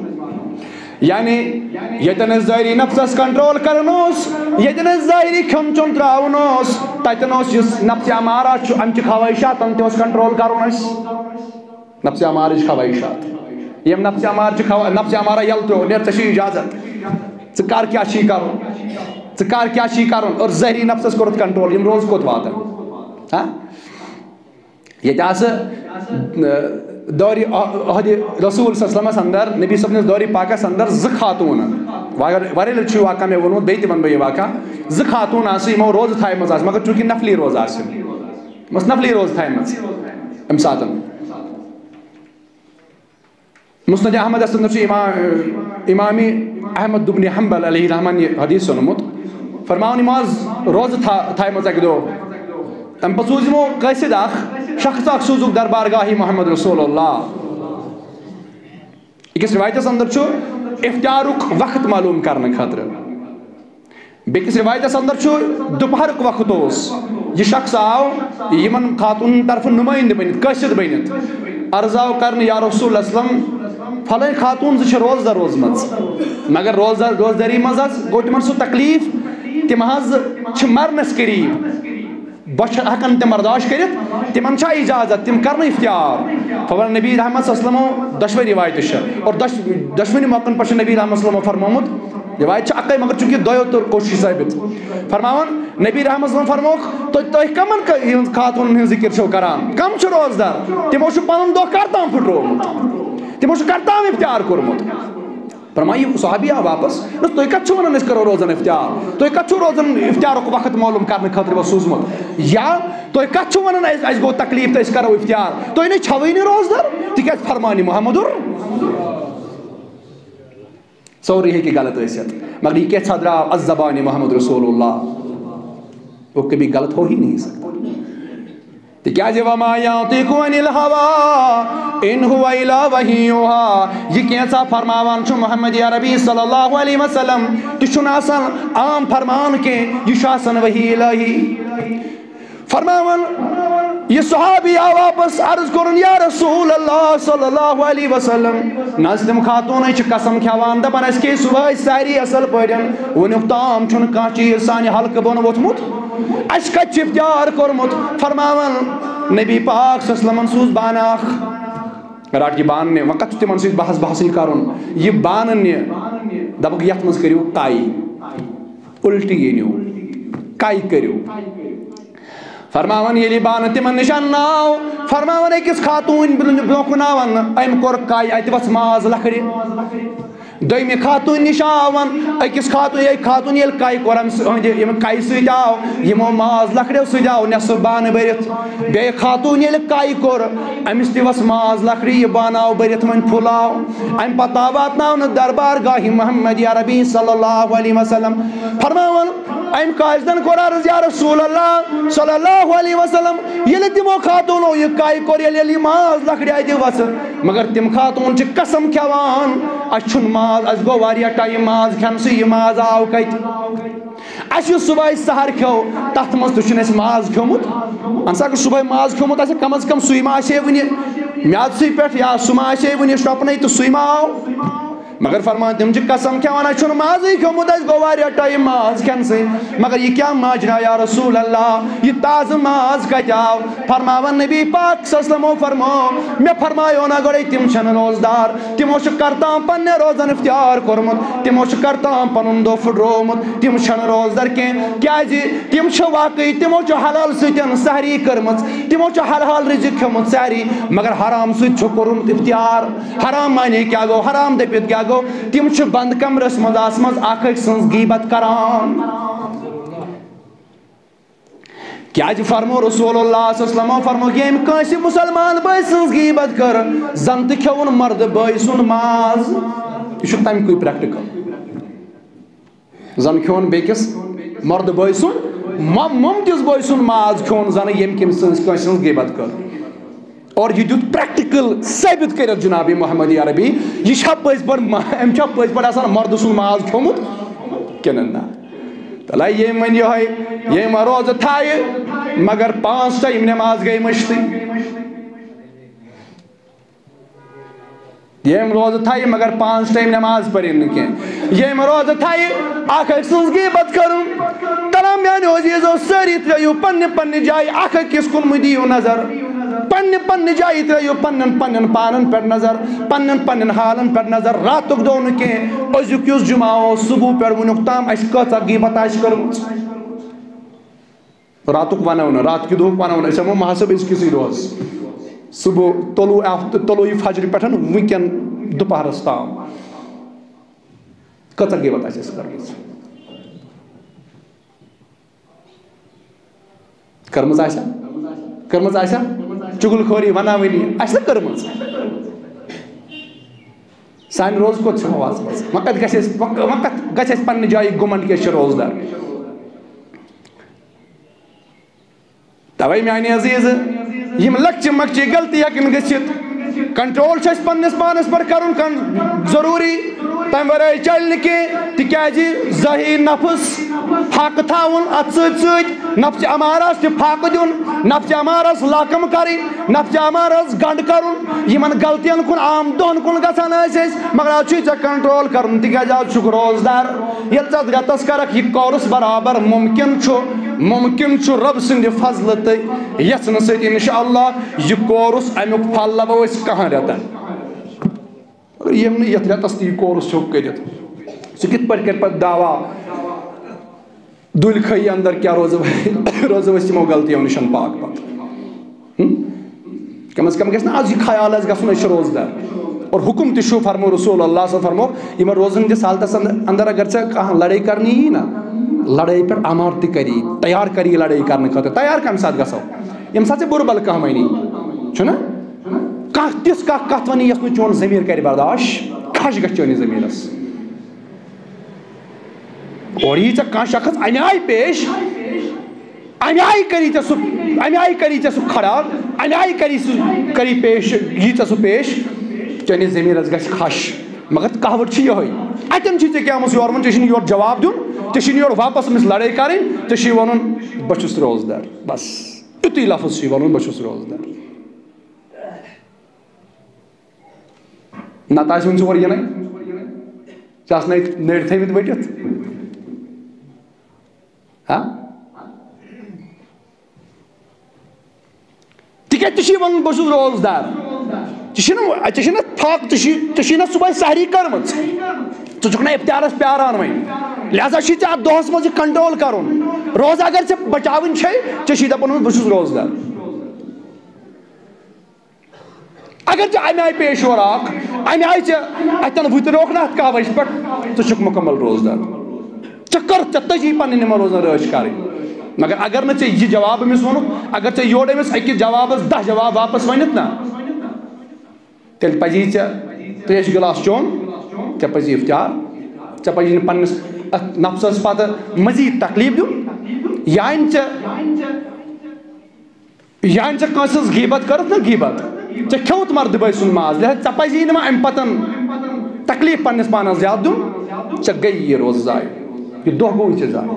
یعنی ییٚتٮ۪ن أسۍ ظٲہری نفسس کنٹرول کرُن اوس، ییٚتٮ۪ن أسۍ ظٲہری کھیوٚن چیوٚن ترٛاوُن اوس، تَتٮ۪ن اوس یُس نفسِ امارہ چھُ، اَمہِ چہِ خواہشاتن تہِ اوس کنٹرول کرُن اَسہِ۔ نفسِ امارٕچ خواہشات۔ یِم نفسِ امارٕ چھِ خوا-، نفسِ امارہ یَلہٕ ترٛوو، نیر، ژےٚ چھُے اجازت۔ ژٕ کر کیٛاہ چھی کرُن؟ ژٕ کر کیٛاہ چھی کرُن؟ اور ظٲہری نفسس کوٚرُتھ کنٹرول، یِم روزٕ کوٚت واتن؟ ہا؟ ییٚتہِ آسہٕ، اہ، دورِ عہدِ رسول صلی اللہ علیہ وسلمس اندر، نبی صٲب سٕنٛدِس دورِ پاکس اندر زٕ خاتوٗن۔ واریاہ، واریاہ لٹہِ چھُ یہِ واقعہ مےٚ ووٚنمُت، بیٚیہِ تہِ ونہٕ بہٕ یہِ واقعہ۔ زٕ خاتوٗن آسہٕ، یِمو روزٕ تھایمژ آسہٕ، مگر چوٗنٛکہِ نفلی روزٕ آسہٕ، یِم ٲس نفلی روزٕ تھایمژ امہِ ساتن۔ مسند احمدس اندر چھُ امام، امام احمد بن حنبل علیہ رحمان یہِ حدیث سُنمُت۔ فرماوان، یِمو حظ روزٕ تھا-، تھایمٕژ اکہِ دۄہ۔ تمہِ پتہٕ سوٗز یِمو قٲصد اکھ، شخص اکھ سوٗزُکھ دربارگاہ محمد رسول اللہ۔ أکِس روایتس اندر چھُ افطارُک وقت معلوم کرنہٕ خٲطرٕ۔ بیٚکِس رِوایتَس اندر چھُ، دُپہرُک وقت اوس، یہِ شخص آو یِمن خاتوٗنن طرفہٕ نُمٲیِندٕ بٔنِتھ، قٲصِد بٔنِتھ۔ عرض آو کرنہٕ، یا رسول اللہ صلی اللہ علیہ وسلم، فلٲنۍ خاتوٗن زٕ چھِ روزدار روزمٕژ، مگر روزدار، روزدٲری منٛز حظ گوٚو تِمن سُہ تکلیٖف، تِم حظ چھِ مرنس قریٖب، بہٕ چھِ ہٮ۪کان تِم برداشت کٔرِتھ، تِمن چھا اجازت، تِم کرنہٕ افطار؟ فرموو نبی رحمت صلی اللہ علیہ وسلمو، دۄشوے رِوایتہٕ چھِ، اور دۄش-، دۄشوٕنی موقعن پٮ۪ٹھ چھُ نبی رحمت صلی اللہ علیہ وسلمو فرمومُت، رِوایت چھِ اَکٕے، مگر چوٗنٛکہِ دۄیو تہٕ کوٚر چھُ ثٲبت۔ فرماوان، نبی رحمت صٲبَن فرمووُکھ، "تُہۍ، تُہۍ کَمَن ک-، یِہٕنٛز خاتوٗنَن ہٕنٛز ذِکِر چھَو کَران؟ کَم چھِ روزدار؟ تِمو چھُ پَنُن دۄہ کَر تام پھُٹروومُت۔ تِمو چھُ کَر تام اِفطار کوٚرمُت؟" فرماوان، یہِ صحابی آو واپس، دوٚپُس، "تُہۍ کَتھ چھِو وَنان أسۍ کَرو روزان اِفطار؟ تُہۍ کَتھ چھِو روزان اِفطارُک وقت معلوٗم کَرنہٕ خٲطرٕ وۄنۍ سوٗزمُت؟ یا تُہۍ کَتھ چھِو وَنان اَسہِ، اَسہِ گوٚو تکلیٖف تہٕ أسۍ کَرو اِفطار؟ تُہۍ نَے چھَوٕے نہٕ روزدار، تِکیٛازِ فرمانِ محمدُر۔" سورُے ہیٚکہِ غلط ٲسِتھ، مگر یہِ کیٛاہ ژھا درٛاو از زبانِ محمد رسول اللہ، وہ کبھی غلط ہو ہی نہیں سکتا۔ تِکیٛازِ وما ينطق عن الهوى إن هو إلا وحي يوحى۔ یہِ کینٛژھا فرماوان چھُ محمد عربی صلی اللہ علیہ وسلم، تہِ چھُنہٕ آسان عام فرمان کینٛہہ، یہِ چھُ آسان وحی الہی۔ فرماوان، یہِ صحابی آو واپس، عرض کوٚرُن، یا رسول اللہ صلی اللہ علیہ وسلم، نہ حظ تِم خاتوٗنٕے چھِ قسم کھٮ۪وان، دپان، "اَسہِ کھے صبحٲے ساری اصل پٲٹھۍ، وُنیُک تام چھُنہٕ کانٛہہ چیٖز سانہِ حلقہٕ بۄن ووٚتھمُت، اَسہِ کتہِ چھُ اِفطار کوٚرمُت؟" فرماوان، نبی پاک صلی اللہ علیہ وسلمن سوٗز بانہٕ اکھ، رٹ یہِ بانہٕ نہِ، وۄنۍ کتھ چھُ تِمن سۭتۍ بحث بحثٕے کرُن، یہِ بانہٕ نہِ، دپُکھ، یتھ منٛز کٔرِو کاے، الٹی یہِ نیو، کاے کٔرِو۔ فرماوان، ییٚلہِ بانہٕ تِمن نِش انناو، فرماوان، أکِس خاتوٗنۍ برٛونٛہہ، برٛونٛہہ کُن آو اننہٕ، أمۍ کوٚر کاے، اتہِ وژھ ماز لکھرِ۔ دوٚیمہِ خاتوٗنۍ نِش آو اننہٕ، أکِس خاتوٗنۍ، أکۍ خاتوٗنۍ ییٚلہِ کاے کوٚر، أمۍ سۭ-، أہنٛدِ ییٚمہِ کایہِ سۭتۍ آو، یِمو ماز لکھرٮ۪و سۭتۍ آو نٮ۪صٕف بانہٕ بٔرِتھ۔ بیٚیہِ خاتوٗن ییٚلہِ کاے کوٚر، أمِس تہِ وژھ ماز لکھرِ، یہِ بانہٕ آو بٔرِتھ، وۄنۍ پھُل آو۔ اَمہِ پتہٕ آو واتناونہٕ دربار گاہہِ محمد عربی صلی اللہ علیہ وسلم۔ فرماوان، أمۍ قاصدن کوٚر عرض، یا رسول اللہ صلی اللہ علیہ وسلم، ییٚلہِ تِمو خاتوٗنو یہِ کاے کوٚر، ییٚلہِ، ییٚلہِ یہِ ماز لکھرِ اَتہِ وژھ، مگر تِم خاتوٗن چھِ قسم کھٮ۪وان، اَسہِ چھُنہٕ ماز، اَسہِ گوٚو واریاہ ٹایم ماز کھٮ۪نسٕے، یہِ ماز آو کَتہِ؟ اَسہِ یُس صُبحٲے سحر کھیوٚو، تَتھ منٛز تہِ چھُنہٕ اَسہِ ماز کھیوٚمُت۔ اَہَن سا، اگر صُبحٲے ماز کھیوٚمُت آسہِ، کم از کم سُے ما آسہِ ہے وُنہِ میادسٕے پٮ۪ٹھ، یا سُہ ما آسہِ ہے وُنہِ شرٛۄپنَے تہٕ سُے ما آو؟ مگر فرمان، تِم چھِ قسم کھٮ۪وان، اَسہِ چھُنہٕ مازٕے کھیوٚمُت، اَسہِ گوٚو واریاہ ٹایم ماز کھٮ۪نسٕے۔ مگر یہِ کیٛاہ ماجرا یا رسول اللہ؟ یہِ تازٕ ماز کَتہِ آو؟ فرماوان نبی پاک صلی اللہ علیہ وسلمو فرمو، مےٚ فرمایو نہ گۄڈَے، تِم چھَنہٕ روزدار، تِمو چھُ کرتام پننہِ روزن اِفطار کوٚرمُت، تِمو چھُ کرتام پنُن دۄہ پھُٹروومُت، تِم چھَنہٕ روزدار کینٛہہ، کیٛازِ تِم چھِ واقعی، تِمو چھُ حلال سۭتۍ سحری کٔرمٕژ، تِمو چھُ حلال رِزق کھیوٚمُت سحری، مگر حرام سۭتۍ چھُ کوٚرمُت اِفطار۔ حرام معنی کیٛاہ گوٚو؟ حرام دٔپِتھ کیٛاہ گوٚو؟ تِم چھِ بنٛد کمرس منٛز آسمژ اکھ أکۍ سٕنٛز غیبت کران۔ کیٛازِ فرمو رسول اللہ صلی اللہ علیہ وسلم، فرمو، ییٚمۍ کٲنٛسہِ مسلمان بٲے سٕنٛز غیبت کٔر، زن تہِ کھیوٚوُن مردٕ بٲے سُنٛد ماز۔ یہِ چھُ تَمہِ کُے پریکٹیکل۔ زن کھیوٚن بیٚکِس مردٕ بٲے سُنٛد، مۄ-، مۄمتِس بٲے سُنٛد ماز کھیوٚن زن ییٚمۍ کٔمۍ سٕنٛز کٲنٛسہِ ہٕنٛز غیبت کٔر۔ اور یہِ دیُت پریکٹیکل ثٲبت کٔرِتھ جناب محمد عربی، یہِ چھا پٔزۍ پٲٹھۍ ما-، أمۍ چھا پٔزۍ پٲٹھۍ آسان مردٕ سُنٛد ماز کھیوٚمُت کِنہٕ نہ؟ تَلے ییٚمۍ وۄنۍ یِہوٚے، ییٚمۍ وۄنۍ روزٕ تھایہِ، مگر پانٛژھ ٹایم نٮ۪ماز گٔے مٔشتٕے۔ ییٚمۍ روزٕ تھایہِ مگر پانٛژھ ٹایم نٮ۪ماز پٔرِن نہٕ کینٛہہ۔ ییٚمۍ روزٕ تھایہِ اکھ أکۍ سٕنٛز غیبت کٔرٕن۔ تَلے میٛانیو عزیٖزو، سٲری ترٛٲیِو پننہِ پننہِ جایہِ اکھ أکِس کُن مہٕ دِیِو نظر۔ پننہِ پننہِ جایہِ ترٛٲیِو پننٮ۪ن پننٮ۪ن پانن پٮ۪ٹھ نظر، پننٮ۪ن پننٮ۪ن حالن پٮ۪ٹھ نظر۔ راتُک دۄہ نہٕ کینٛہہ، أزیُک یُس جمعہ اوس، صبح پٮ۪ٹھ وٕنیُک تام اَسہِ کۭژاہ غیبت آسہِ کٔرمٕژ۔ راتُک وَنو نہٕ، راتھ کہِ دۄہُک وَنو نہٕ، أسۍ ہٮ۪مو محاسب أزکِسٕے دۄہَس۔ صبح طلوع آفت-، طلوعِ فجرِ پٮ۪ٹھ وٕنکٮ۪ن دُپہرَس تام کۭژاہ غیبت آسہِ اَسہِ کٔرمٕژ؟ کٔرمٕژ آسیا؟ کٔرمٕژ آسیا؟ چُغل خوری، وَناوٲنی آسہِ نا کٔرمٕژ؟ سانہِ روزٕ کوٚت چھِ وٲژمٕژ؟ وۄنۍ کَتہِ گژھِ اَسہِ، وۄنۍ، وۄنۍ کَتھ گژھِ اَسہِ پنٛنہِ جایہِ گُمنڈ کہِ أسۍ چھِ روزدار؟ تَوَے میٛانہِ عزیٖز، یِم لۄکچہِ مۄکچہِ غلطی ہٮ۪کَن گٔژھِتھ۔ کنٹرول چھُ اَسہِ پنٛنِس پانَس پٮ۪ٹھ کَرُن کن-، ضروٗری، تَمہِ وَرٲے چَلہِ نہٕ کینٛہہ، تِکیٛازِ زٲہِد نفس فاقہٕ تھاوُن، اَتھ سۭتۍ سۭتۍ نفسِ امارس تہِ فاقہٕ دیُن، نفسِ امارس لاکم کرٕنۍ، نفسِ امارس گنڈ کرُن۔ یِمن غلطین کُن، عام دۄہن کُن گژھان ٲسۍ أسۍ، مگر آز چھُے ژےٚ کنٹرول کرُن، تِکیازِ آز چھُکھ روزدار۔ ییٚلہِ ژٕ اتھ رٮ۪تس کرکھ یہِ کورس برابر، ممکن چھُ، ممکن چھُ رۄب سٕنٛدِ فضلہٕ تہٕ یژھنہٕ سۭتۍ انشاءاللہ یہِ کورس، امیُک پھل لبو أسۍ کانٛہہ رٮ۪تن۔ مگر ییٚمۍ نہٕ یَتھ رٮ۪تَس تہِ یہِ کورس چھُکھ کٔرِتھ، ژٕ کِتھ پٲٹھۍ کَرِ پَتہٕ دعوا، دُلۍ کھٲیی اندر کیٛاہ روزو، روزو أسۍ یِمو غلطیو نِش پاک پَتہٕ؟ ہم؟ کم از کم گژھِ نہ آز یہِ خیال اَسہِ گژھُن، أسۍ چھِ روزدار۔ اور حکم تہِ چھُ فرمو رسول اللہ صلی اللہ علیہ وسلم فرمو، یِمن روزن ہٕنٛدِس حالتس اند-، اندر اگر ژےٚ کانٛہہ لڑٲے کرنی یی نا، لڑٲے پٮ۪ٹھ آمادٕ تہِ کری، تیار کری لڑٲے کرنہٕ خٲطرٕ۔ تیار کمہِ ساتہٕ گژھو؟ ییٚمہِ ساتہٕ ژےٚ بُرٕ بل کانٛہہ ونی، چھُنہ؟ کانٛہہ تِژھ کانٛہہ کتھ ونہِ یۄس نہٕ چون ضمیر کرِ برداشت، کھش گژھِ چٲنِس ضمیرس۔ اورٕ یی ژےٚ کانٛہہ شخص امہِ آیہِ پیش، امہِ آیہِ کری ژےٚ سُہ، امہِ آیہِ کری ژےٚ سُہ کھڑا، امہِ آیہِ کری سُہ، کری پیش، یی ژےٚ سُہ پیش، چٲنِس ضمیرس گژھِ کھش۔ مگر کہاوت چھِ یِہوٚے، اتٮ۪ن چھُے ژےٚ قیامس یورٕ وَنُن، ژےٚ چھُنہٕ یورٕ جواب دیُن، ژےٚ چھُنہٕ یورٕ واپس أمِس لڑٲے کرٕنۍ، ژےٚ چھُے ونُن، بہٕ چھُس روزدار۔ بس، یُتُے لفظ چھُے ونُن، بہٕ چھُس روزدار۔ نتہٕ آسہِ وۄنۍ ژور یِنَے۔ ژےٚ آسنَے نٔرۍ تھٲومٕتۍ ؤٹِتھ۔ ہا؟ تِکیٛازِ ژےٚ چھُے وَنُن، بہٕ چھُس روزدار۔ ژےٚ چھُنہٕ، ژےٚ چھُنہٕ فاقہٕ، ژےٚ چھُے، ژےٚ چھُے نہ صُبحٲے سحری کٔرمٕژ۔ ژٕ چھُکھ نہ افطارَس پیاران وۄنۍ۔ لہذا چھُے ژےٚ اَتھ دۄہَس منٛز یہِ کنٹرول کَرُن۔ روزٕ اگر ژےٚ بچاوٕنۍ چھے، ژےٚ چھُے دَپُن، بہٕ چھُس روزدار۔ اگر ژےٚ امہِ آیہِ پیش یور آکھ، امہِ آیہِ ژےٚ اتٮ۪ن وُتروکھ نہ اتھ کاوش پٮ۪ٹھ، ژٕ چھُکھ مکمل روزدار۔ ژےٚ کٔرٕتھ، ژےٚ تٔجی پنٕنۍ یِمن روزن رٲچھ کرٕنۍ۔ مگر اگر نہٕ ژےٚ یہِ جواب أمِس ووٚنُکھ، اگر ژےٚ یورٕ أمِس اکہِ جوابس دہ جواب واپس ؤنِتھ نا، تیٚلہِ پزی ژےٚ تریش گلاس چوٚن، ژےٚ پزی افطار، ژےٚ پزی نہٕ پننِس اتھ نفسس پتہٕ مزید تکلیف دیُن۔ یعنی ژےٚ یعنی ژےٚ کٲنٛسہِ ہٕنٛز غیبت کٔرٕتھ نا غیبت، ژےٚ کھیوٚوُتھ مردٕ بٲے سُنٛد ماز، لہذا ژےٚ پزی نہٕ وۄنۍ امہِ پتن تکلیف پننِس پانس زیادٕ دیُن۔ ژےٚ گٔیی یہِ روزٕ ضایع، یہِ دۄہ گوٚوُے ژےٚ ضایع۔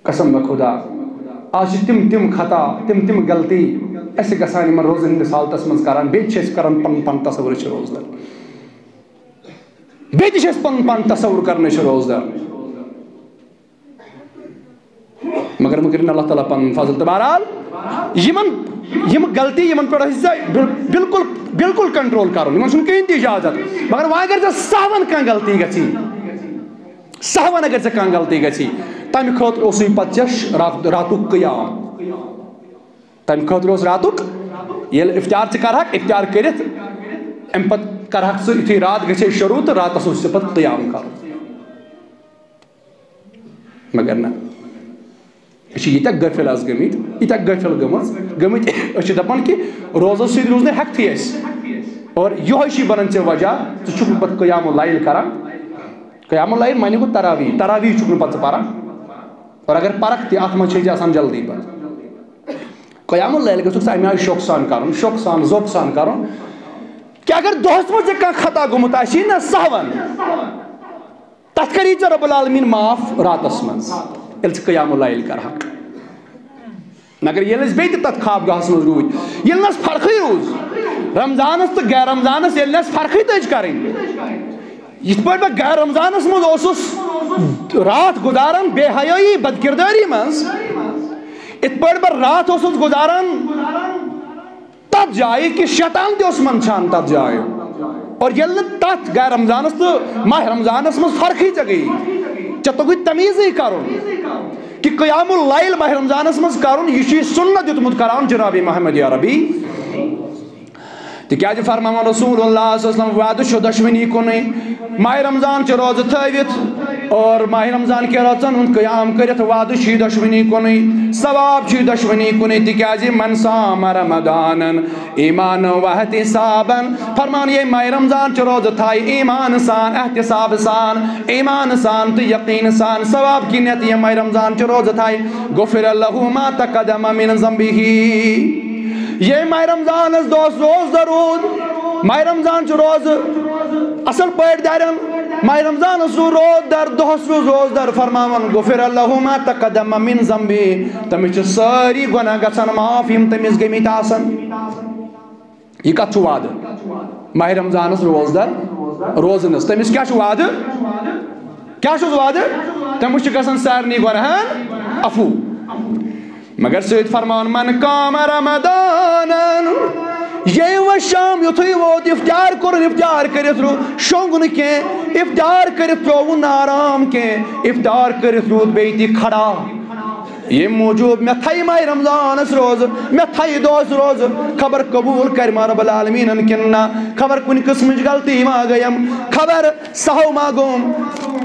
قسم بخدا، آز چھِ تِم تِم خطا، تِم تِم غلطی اَسہِ گژھان یِمن روزن ہٕنٛدِس حالتس منٛز کران، بیٚیہِ چھِ أسۍ کران پنُن پان تصور چھِ روزدار۔ بیٚیہِ تہِ چھِ أسۍ پنُن پان تصور کرنٕچ روزدار۔ مگر وۄنۍ کٔرِن اللہ تعالیٰ پنُن فضل۔ تہٕ بہرحال، یِمن، یِم غلطی، یِمن پٮ۪ٹھ ٲسۍ زِ بِل-، بالکل، بالکل کنٹرول کرُن، یِمن چھُنہٕ کٕہٕنۍ تہِ اجازت۔ مگر وۄنۍ اگر ژےٚ سہون کانٛہہ غلطی گژھی، سہون اگر ژےٚ کانٛہہ غلطی گژھی، تمہِ خٲطرٕ اوسُے پتہٕ ژےٚ ش-، رات، راتُک قیام۔ تَمہِ خٲطرٕ اوس راتُک، ییٚلہِ افطار ژٕ کرہکھ، افطار کٔرِتھ، اَمہِ پتہٕ کرہکھ ژٕ یُتھُے رات گژھِ شروٗع تہٕ راتَس اوس ژےٚ پتہٕ قیام کرُن۔ مگر نہ، أسۍ چھِ ییٖتیٛاہ غٲفِل آز گٔمٕتۍ، ییٖتیٛاہ غٲفِل گٔمٕژ، گٔمٕتۍ، أسۍ چھِ دَپان کہِ روزَس سۭتۍ روٗز نہٕ ہٮ۪کتھٕے اَسہِ۔ اور یِہوٚے چھُے بَنان ژےٚ وجہ، ژٕ چھُکھ نہٕ پتہٕ قیام اللیل کران۔ قیام اللیل معنی گوٚو تراویح، تراویح چھُکھ نہٕ پتہٕ ژٕ پران۔ اور اگر پرکھ تہِ، اتھ منٛز چھے ژےٚ آسان جلدی پتہٕ۔ قیام اللیل گژھُکھ ژٕ امہِ آیہِ شوقہٕ سان کرُن، شوقہٕ سان، ذوقہٕ سان کرُن، کہِ اگر دۄہس منٛز ژےٚ کانٛہہ خطا گوٚمُت آسی نہ سہون، تتھ کری ژےٚ رب العالمین معاف راتس منٛز، ییٚلہِ ژٕ قیام اللیل کرہکھ۔ مگر ییٚلہِ أسۍ بیٚیہِ تہِ تتھ خواب گاہس منٛز روٗدۍ، ییٚلہِ نہٕ اَسہِ فرقٕے روٗز رمضانس تہٕ غیر رمضانس، ییٚلہِ نہٕ اَسہِ فرقٕے تٔج کرٕنۍ، یِتھ پٲٹھۍ بہٕ غیر رمضانس منٛز اوسُس راتھ گُزاران بے حیٲیی، بدکردٲری منٛز، یِتھ پٲٹھۍ بہٕ راتھ اوسُس گُزاران تتھ جایہِ کہِ شیطان تہِ اوس منٛدچھان تتھ جایہِ۔ اور ییٚلہِ نہٕ تتھ غیر رمضانس تہٕ ماہ رمضانس منٛز فرقٕے ژےٚ گٔیی، ژےٚ توٚگُے تمیٖزٕے کرُن کہِ قیام اللیل ماہ رمضانس منٛز کرُن، یہِ چھُ یہِ سُنت دیُتمُت قرآن جناب محمد عربی۔ تِکیٛازِ فرماوان رسول اللہ صلی اللہ علیہ وسلم، وعدٕ چھُ دۄشوٕنی کُنُے۔ ماہِ رمضان چھِ روزٕ تھٲوِتھ اور ماہِ رمضان کہِ رٲژن ہُنٛد قیام کٔرِتھ، وعدٕ چھُ یہِ دۄشوٕنی کُنُے، ثواب چھُ یہِ دۄشوٕنی کُنُے۔ تِکیٛازِ من صام رمضانن ایماناً واحتساباً، فرمان ییٚمۍ ماہِ رمضان چھِ روزٕ تھایہِ ایمان سان، احتساب سان، ایمان سان تہٕ یقین سان، ثواب کہِ نیتہٕ ییٚمۍ ماہِ رمضان چھِ روزٕ تھایہِ، غفر لہ ما تقدم من ذنبہ۔ ییٚمۍ ماہِ رمضانس دۄہس روزٕ روٗد، ماہِ رمضان چھُ روزٕ، اصل پٲٹھۍ دارن ماہِ رمضانس روٗد روزدر، دۄہس روٗد روزدر، فرماوان، "غفر لہ ما تقدم من ذنبہ"، تٔمِس چھِ سٲری گۄناہ گژھان معاف یِم تٔمِس گٔمٕتۍ آسن۔ یہِ کتھ چھُ وعدٕ؟ ماہِ رمضانس روزدر روزنس تٔمِس کیٛاہ چھُ وعدٕ؟ کیٛاہ چھُس وعدٕ؟ تٔمِس چھُ گژھان سارنٕے گۄناہن عفو۔ مگر سۭتۍ فرماوان، "من قام رمضانن"، ییٚمۍ وۄنۍ شام یُتھُے ووت، افطار کوٚرُن، افطار کٔرِتھ روٗد، شۄنٛگ نہٕ کینٛہہ، افطار کٔرِتھ پیوٚو نہٕ آرام کینٛہہ، افطار کٔرِتھ روٗد بیٚیہِ تہِ کھڑا۔ ییٚمہِ موٗجوٗب مےٚ تھایہِ ماہِ رمضانس روزٕ، مےٚ تھایہِ دۄہس روزٕ، خبر قبوٗل کرِ ما رب العالمیٖنن کِنہٕ نہ، خبر کُنہِ قٕسمٕچ غلطی ما گٔیم، خبر سہو ما گوٚم،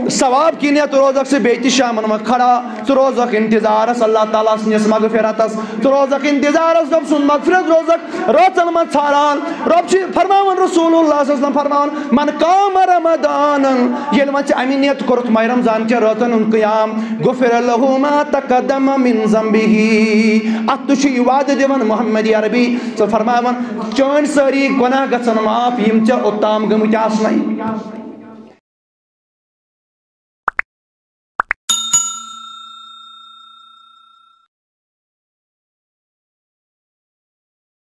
ثواب کہِ نیت روزکھ ژٕ بیٚیہِ تہِ شامن وقت کھڑا، ژٕ روزکھ انتظارس اللہ تعالیٰ سٕنٛدِس مغفرتس، ژٕ روزکھ انتظارس رۄب سُنٛد مغفرت، روزکھ رٲژن منٛز ژھاران۔ رۄب چھِ فرماوان، رسول اللہ صلی اللہ علیہ وسلم فرماوان، "من قام رمضانن"، ییٚلہِ وۄنۍ ژےٚ اَمہِ نیت کوٚرُتھ ماہِ رمضان کٮ۪ن رٲژن ہُنٛد قیام، "غفر لہ ما تقدم من ذنبہ"، اتھ تہِ چھُ یہِ وعدٕ دِوان محمد عربی صٲب فرماوان، "چٲنۍ سٲری گۄناہ گژھن معاف یِم ژےٚ اوٚتام گٔمٕتۍ آسنَے۔"